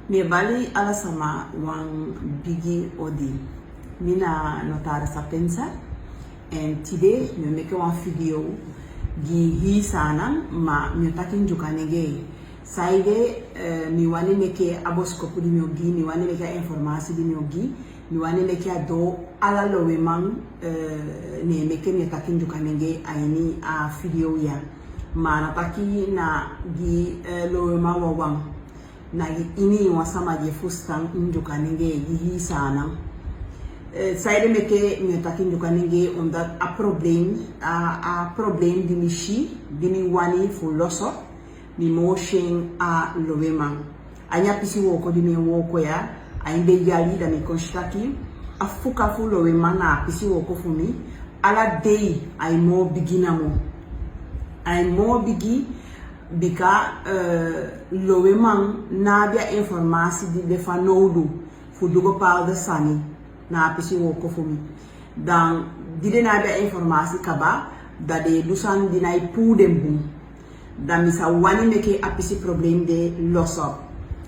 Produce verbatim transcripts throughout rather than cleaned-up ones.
Mi e bali ala sama wan bigi odi. Mi na Notara Sapensa, èn tide mi o meke wan video gi hii Saanan, ma mi o taki Ndyuka nengee. Saide, eh, mi wani meke a bosikopu di mi o gi, mi wani meke a informasi di mi o gi, mi wani meke a doo ala loweman, eh, ne meke mi o taki Ndyuka nengee a ini a video ya. Ma a ná taki na gi, eh, loweman wawan. Na gi iniwan sama di e fusutan Ndyuka nengee, gi hii Saanan. Eh, saide meke mi o taki Ndyuka nengee, omdat a problem, a, a problem di mi si, di mi wani fu losi, mi moo si en a loweman. A ini a pisi wooko di mi e wooko ya, a ini den yali, da mi kon si taki a fuka fu loweman na a pisi wooko fu mi, ala dei ai moo bigi namo. Ai moo bigi, bika, eh, loweman ná abi a informasi di de fanowdu fu du bepaalde sani na a pisi wooko fu mi. Dan di den ná abi a informasi kaba, da den e du sani di nái puu den bun. Da mi sa wani meke a pisi problem de losi.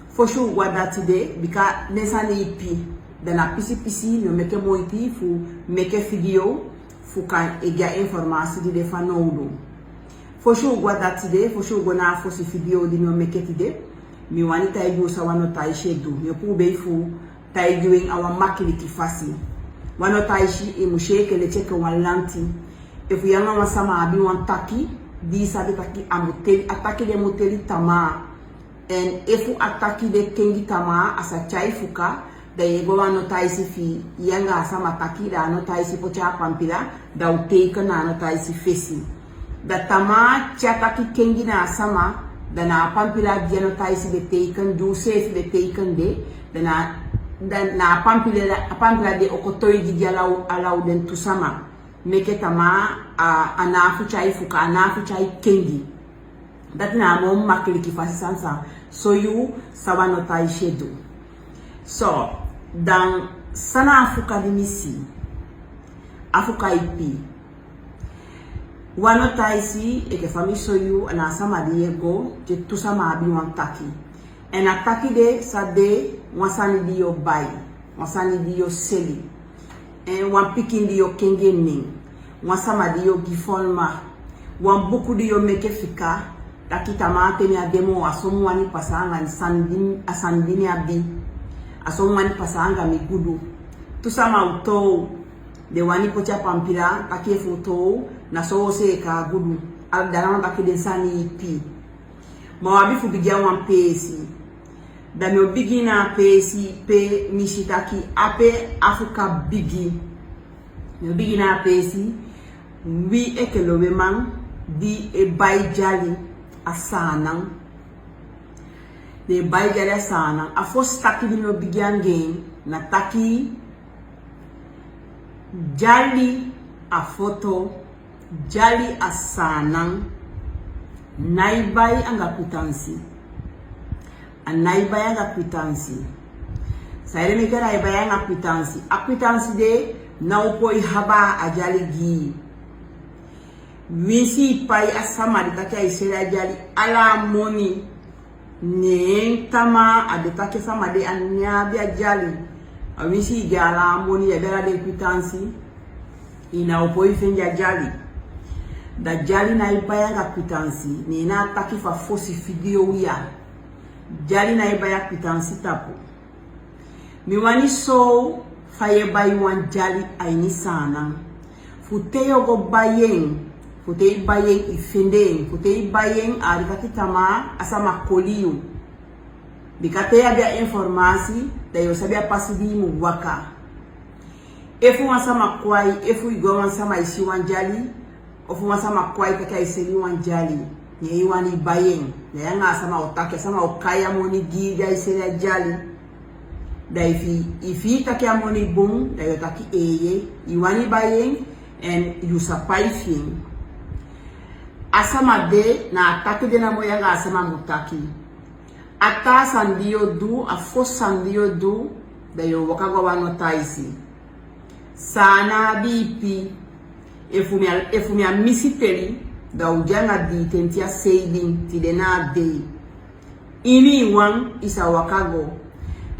Fosi u go a dati de, bika den sani ipi. Da na pisi pisi mi o meke moiti fu meke video fu kan e gi a informasi di de fanowdu. Fosi u go a dati de, fosi u go na a fosi video di mi o meke tide, mi wani taigi u san wan notaisi e du. Mi o pubei fu taigi u en a wan makiliki fasi. Wan notaisi, i mu si enke leti enke wan lanti. Efu yu anga wan sama abi wan taki di i sabi taki a mu teli, a taki de mu teli tamaa. Èn efu a taki de kengi tamaa, a sa tyai fuka, da yu e go a wan notaisi fi yu anga a sama taki, da a notaisi poti a pampila, da u teiken na a notaisi fesi. Da tamaa te a taki kengi na a sama, da na a pampila di a notaisi be teiken, di u seefi be teiken de, da na, da na a pampila, a pampila de o kon toigi gi ala u, ala u den tu sama. Meke tamaa a, a ná fu tyai fuka, a ná fu tyai kengi. Dati na a moo makiliki fasi san mi sa soi u san wan notaisi e du. So, dan san na a fuka di mi si? A fuka ipi. Wan notaisi, enke fa mi soi u, na a sama di yu e go te tu sama abi wan taki. Èn a taki de sa de wan sani di yu o bai, wan sani di yu o seli, èn wan pikin di yu o kengi en nen, wan sama di yu o gi folma, wan buku di yu o meke fika, taki tamaa te mi á de moo, a so mi wani pasa anga a sani di, a sani di mi abi, a so mi wani pasa anga mi gudu. Tu sama o toow, den wani poti a pampila taki efu u toow, na so u o seeka a gudu. A, da ala wan taki den sani ipi. Ma u abi fu bigin a wan peesi. Da mi o bigin na a peesi pe mi si taki ape a fuka bigi. Mi o bigin na a peesi, wi enke loweman di e bai dyali a Saanan. Den e bai dyali a Saanan. A fosi taki di mi o bigin anga en na taki dyali a foto, dyali a Saanan nái bai anga kwitansi. A nái bai anga kwitansi. Saide meke a nái bai anga kwitansi? A kwitansi de, ná o poi haba a dyali gi yu. Winsi i pai a sama di taki ai seli a dyali ala a moni, ne en tamaa a de taki a sama de a ná abi a dyali. A winsi i gi ala a moni, i abi ala den kwitansi, i ná o poi fende a dyali. Da dyali nái bai anga kwitansi, ne na a taki fu a fosi video ya. Dyali nái bai a kwitansi tapu. Mi wani soi u fa yu e bai wan dyali a ini Saanan. Fu te yu o go bai en, fu te i bai en i fende en, fu te i bai en a de taki tamaa a sama koli yu. Bika te yu abi a informasi, da yu o sabi a pasi di i mu waka. Efu wan sama kwai, efu i go a wan sama i si wan dyali, ofu wan sama kwai taki ai seli wan dyali, ne i wani bai en, ne yu anga a sama o taki, a sama o kai a moni gi yu di ai seli a dyali. Da efu, efu i taki a moni bun, da yu o taki eeye, i wani bai en, èn yu sa pai fi en. A sama de, na a taki de namo yu anga a sama mu taki. A taa sani di yu o du, a fosi sani di yu o du, da yu o waka go a wan notaisi. Saanan abi ipi. Efu mi á, efu mi á misi teli, da u de anga dii ten te a seibin, tide na a dei. Iniwan i sa waka go,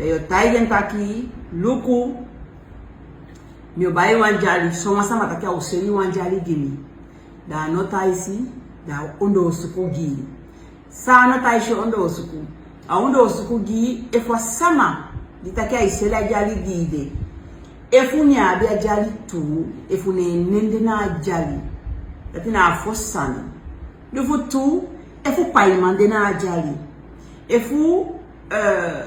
Dan yu o taigi en taki: Luku, mi o bai wan dyali. Sowan sama taki a o seli wan dyali gi mi. Dan a notaisi, dan a o ondoosuku gi yu. San a notaisi o ondoosuku? A o ondoosuku gi yu efu a sama di taki a e seli a dyali gi yu de, efu ne en abi a dyali tuu, efu ne en nen de na a dyali. Dati na a fosi sani. Di fu tu, efu paiman de na a dyali, efu, eh,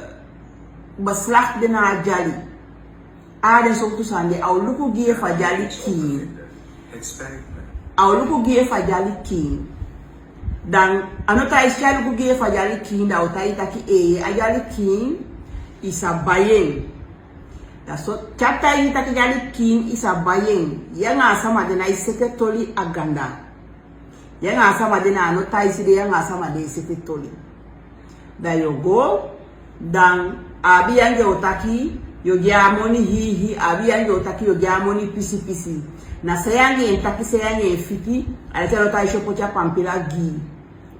beslag de na a dyali. Ala den sowtu sani de, a o luku gi yu efu a dyali kiin. A o luku gi yu efu a dyali kiin. Dan a notaisi, te a luku gi yu efu a dyali kiin, dan a o taigi yu taki: Ee, a dyali kiin, i sa bai en. Dan so te a taigi yu taki dyali kiin, i sa bai en, yu anga a sama de na e sete toli a ganda. Yu anga a sama de, na a notaisi de, yu anga a sama de e sete toli. Dan yu o go, dan a abi yu anga en o taki yu o gi en a moni hihi, a abi yu anga en o taki yu o gi en a moni pisipisi. Na san yu anga en taki, san yu anga en fiti, a leti a notaisi o poti a pampila gi yu.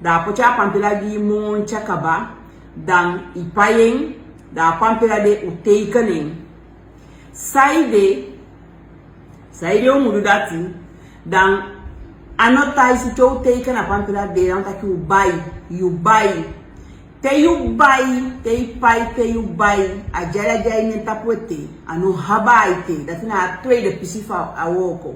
Dan a poti a pampila gi yu, monti a kaba, dan i pai en, dan a pampila de u teiken en. Saide, saide u mu du dati? Dan a notaisi, te u teiken a pampila de, dan taki u bai, yu bai. Te yu bai, te i pai, te yu bai, a dyali, a dyali nen tapu ete, a no haba a ete. Dati na a tweede pisi fu a wooko.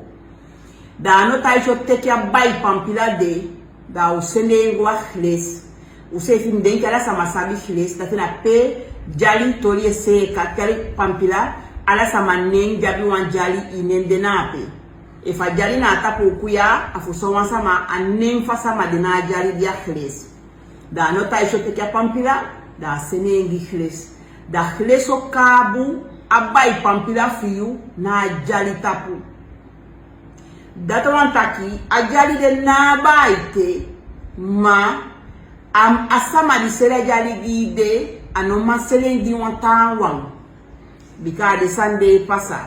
Dan a notaisi o teki a bai pampila de, dan a o sende en go a geles. Useefi, mi denki ala sama sabi geles, dati na pe dyali toli e seeka, te a tyari pampila, ala sama nen di abi wan dyali, i nen de na ape. Efu a dyali na a tapu uku ya, a fu sowan sama, a nen fu a sama de na a dyali de a geles. Dan a notaisi o teki a pampila, dan a sende en gi geles. Dan geles o kaabu a bai pampila fi yu na a dyali tapu. Dati wani taki a dyali de ná abi a ete, ma a, a sama di seli a dyali gi yu de, a no man seli en gi wan taawan. Bika a de sani de e pasa.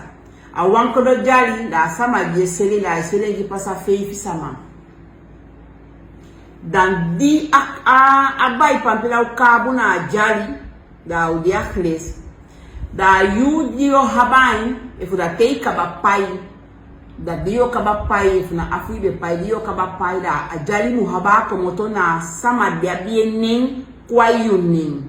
A wan kodo dyali, dan a sama di e seli, dan a e seli en gi pasa feifi sama. Dan di a, a, a bai pampila o kaabu na a dyali, dan a o de a geles. Dan yu di o haba en, efu da te i kaba pai. Dan di yu o kaba pai, efu na afu i be pai, di yu o kaba pai, dan a dyali mu haba a komoto na a sama di abi en nen kon a yu nen.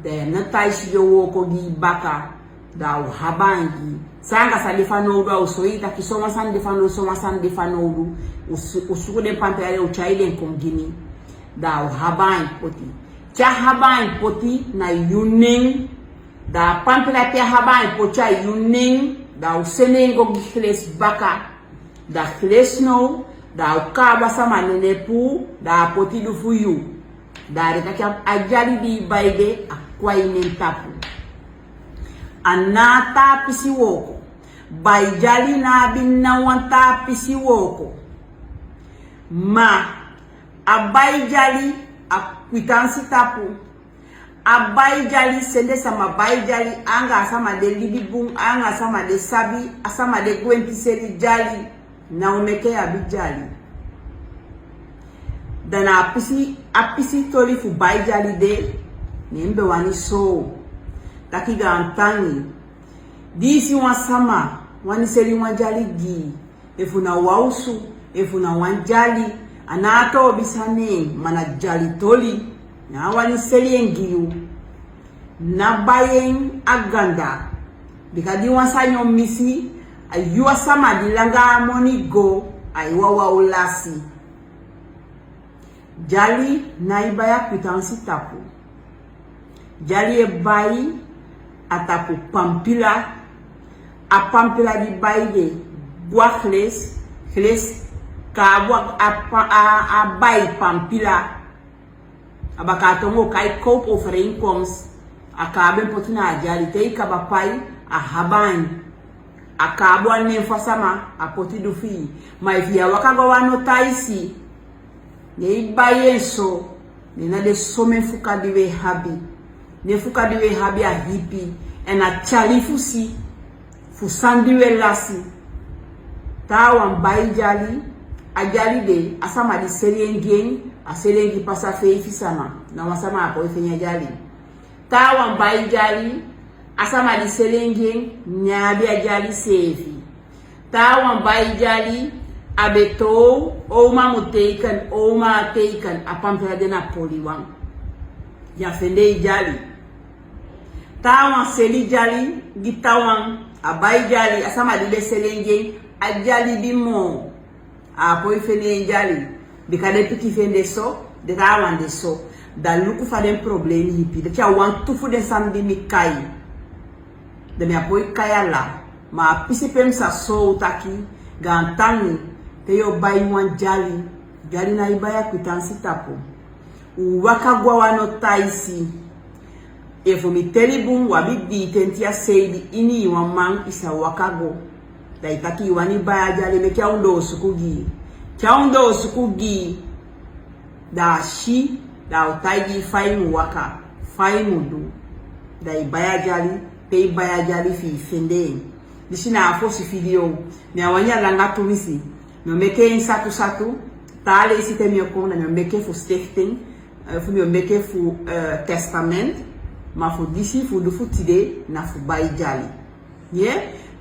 Dan a notaisi o wooko gi yu baka, dan a o haba en gi yu. San anga san de fanowdu, a o soi yu taki sowan sani de fanowdu, sowan sani de fanowdu. U su-, u suku den pampila de, u tyai den kon gi mi. Dan a o haba en poti. Te a haba en poti na yu nen, dan a pampila, te a haba en poti a yu nen, dan a o sende en go gi geles baka. Dan geles now, dan a o kaabu a sama nen puu, dan a poti du fu yu. Dan a de taki a dyali di i bai de, a kon a i nen tapu. A na a taa pisi wooko. Bai dyali ná abi ná wan taa pisi wooko. Ma a bai dyali, a kwitansi tapu. A bai dyali, sende sama bai dyali, anga a sama de libi bun, anga a sama de sabi, a sama de gwenti seli dyali, na o meke yu abi dyali. Dan na a pisi, a pisi toli fu bai dyali de, ne mi be wani soi. Taki gaantangi. Di i si wan sama wani seli wan dyali gi yu, efu na wan osu, efu na wan dyali, a ná toobi sani, ma na dyali toli, ne a wani seli en gi yu. Ná bai en a ganda. Bika di wan sani o misi, a yu a sama di langa a moni go, a yu wawan o lasi. Dyali nái bai a kwitansi tapu. Dyali e bai a tapu pampila. A pampila di bai de go a geles, geles kaabu a, a, a bai pampila. A baka a tongo kai koopovereenkomst. A kaabu en poti na a dyali, te i kaba pai, a haba en. A kaabu a nen fu a sama, a poti du fi i. Ma efu yu e waka go a wan notaisi, ne i bai en so, ne na den somen fuka di wi e abi. Ne fuka di wi e abi a hipi, èn a tyali fu si, fu san di wi e lasi. Taawan bai dyali, a dyali de, a sama di seli en gi en, a seli en gi pasa feifi sama, na wan sama a poi feni a dyali. Taawan bai dyali, a sama di seli en gi en, ne a abi a dyali seefi. Taawan bai dyali, a be toow, o uman mu teiken, o uman á teiken, a pampila de na poliwan. Yu á fende yu dyali. Taawan seli dyali gi taawan, a bai dyali, a sama di be seli en gi en, a dyali di moo. A á poi fende en dyali. Bika den pikin fi en de so, den taawan de so. Da luku fa den problemi ipi. Dati a wantu fu den sani di mi kai. Da mi á poi kai ala. Ma a pisi pe mi sa soi u taki, gaantangi, te yu o bai wan dyali, dyali nái bai a kwitansi tapu. U waka go a wan notaisi. Efu mi teli bun, u abi dii tenti a sei di ini yu wan man i sa waka go. Da i taki i wani bai a dyali, meke a ondoo suku gi i. Te a ondoo suku gi i, da a si, da a o taigi i fa i mu waka, fa i mu du. Da i bai a dyali, te i bai a dyali fi i fende en. Disi na a fosi video. Mi á wani a langa tumisi. Mi o meke en satu satu, taa leisi te mi o kon, da mi o meke fu stichting, eh, fu mi o meke fu, eh, testament, ma fu disi fu du fu tide na fu bai dyali. Ye,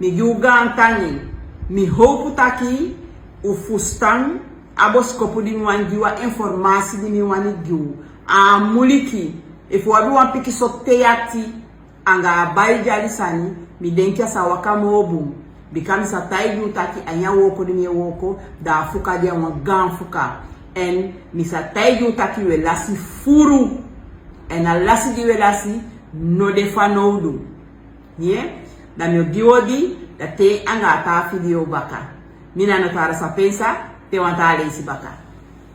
mi gi u gaantangi, mi howpu taki u fusutan a bosikopu di mi wani gi u, a informasi di mi wani gi u. A á muliki, efu u abi wan pikin so te ati, anga a bai dyali sani, mi denki a sa waka moo bun. Bika mi sa taigi u taki a ini a wooko di mi e wooko, da a fuka de a wan gaan fuka. En mi sa taigi u taki u e lasi furu. En a lasi di u e lasi, no de fanowdu. Ye? Da mi o gi u odi, da te anga a taa video baka. Mi na Notara Sapensa, te wan taa leisi baka.